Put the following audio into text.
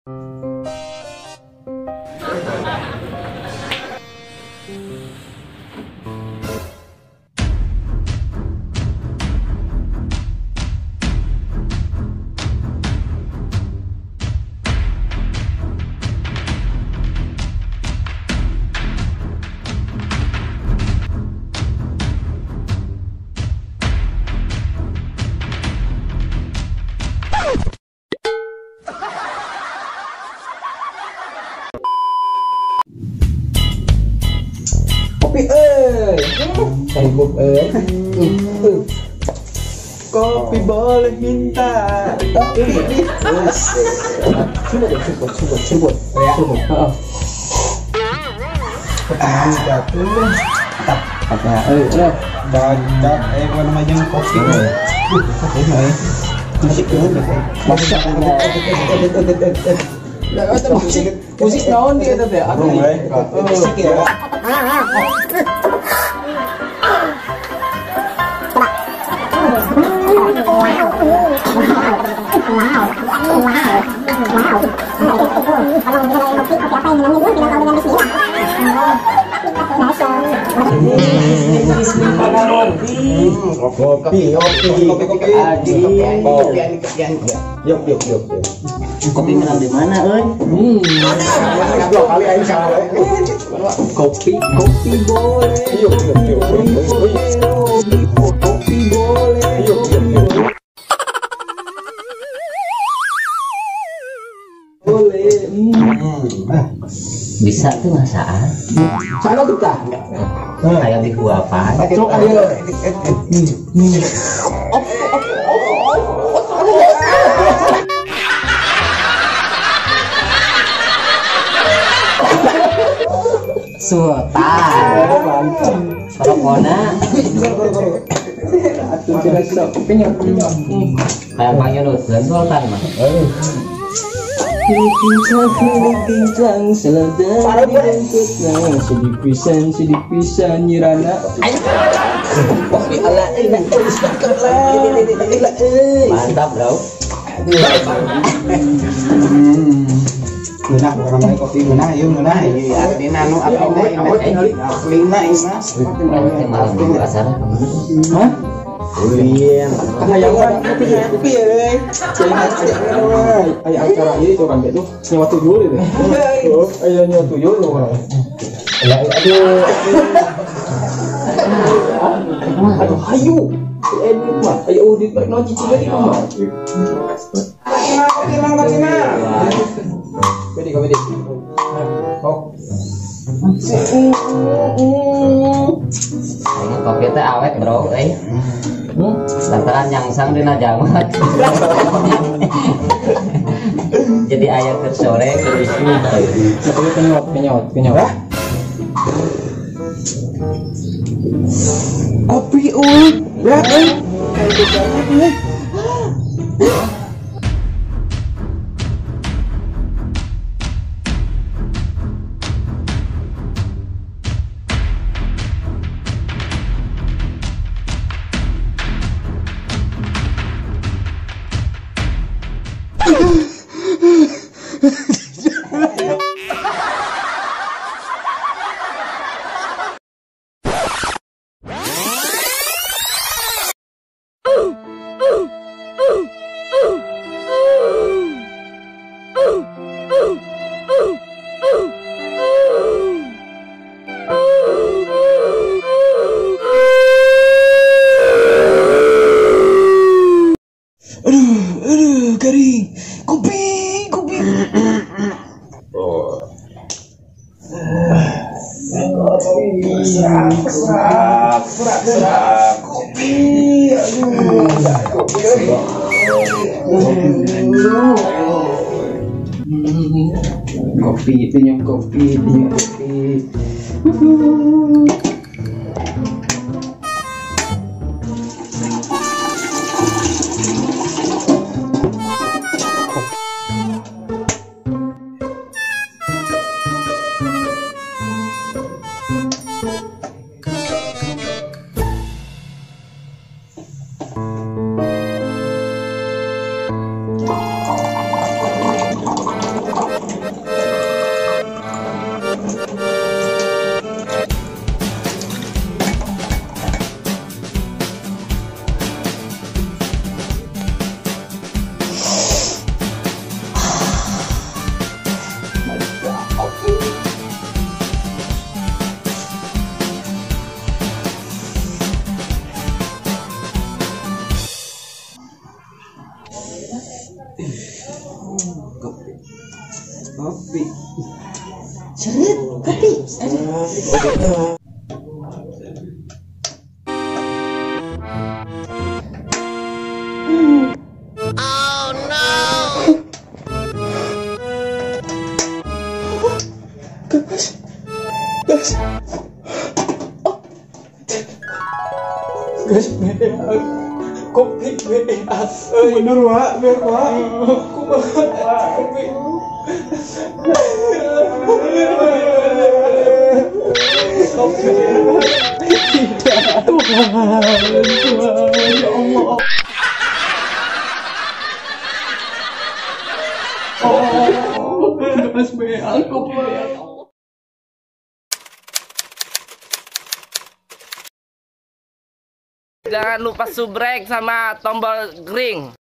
Kopi euy. Sanggup euy. Kopi boleh minta, tapi di coba deh, coba. Heeh. Jatuh. Apa euy, Dadak apa namanya kopi. Musik musik naon dia teh? Musik ya. Kopi. Yuk. Kopi menang di mana, euy? Kali aing sama Kopi boleh. Yuk. Kopi boleh. Yuk. Boleh. Bisa tuh masaan. Salah tuh tah. Kayak di huapan. Cok ayo. Sultan. Rokona. Kayak panggil Sultan mah. Pincang selada sedih pisan nyirana. Kopi ala mantap bro. Ngeunah namanya kopi ngeunah ieu ngeunah ieu aslina nu aslina ieu mah. Malam minggu asana. Hah? Ulin. Hayang kopi euy. Aya acara ieu itu kan tuh nyewa tuyul itu. Oh, aya nyewa tuyul urang. Aduh. Aduh hayu. Edit mah aya audit balik naon cicing deui mah. Kopi mah. Kopi. Oh. Ini kopi teh awet bro, euy. Lantaran nyangsang dina jamat. Jadi aya keur sore keur isuk. Kopi kenyot. Kopi euy, berat euy. Aduh, garing. Kopi. Oh. Serak, kopi. Aduh, kopi. Kopi itu nyok kopi, kopi. Kopi. Seret kopi. Aduh. Oh no. Gas. Gas. Oh. Gas beak. Kopi beak. Bener Wak, beak Wak. Kumaha kopi. Kopi. Tuhan, Tuhan, ya Allah. Oh, gas beak, kopi. Jangan lupa subrek sama tombol ring.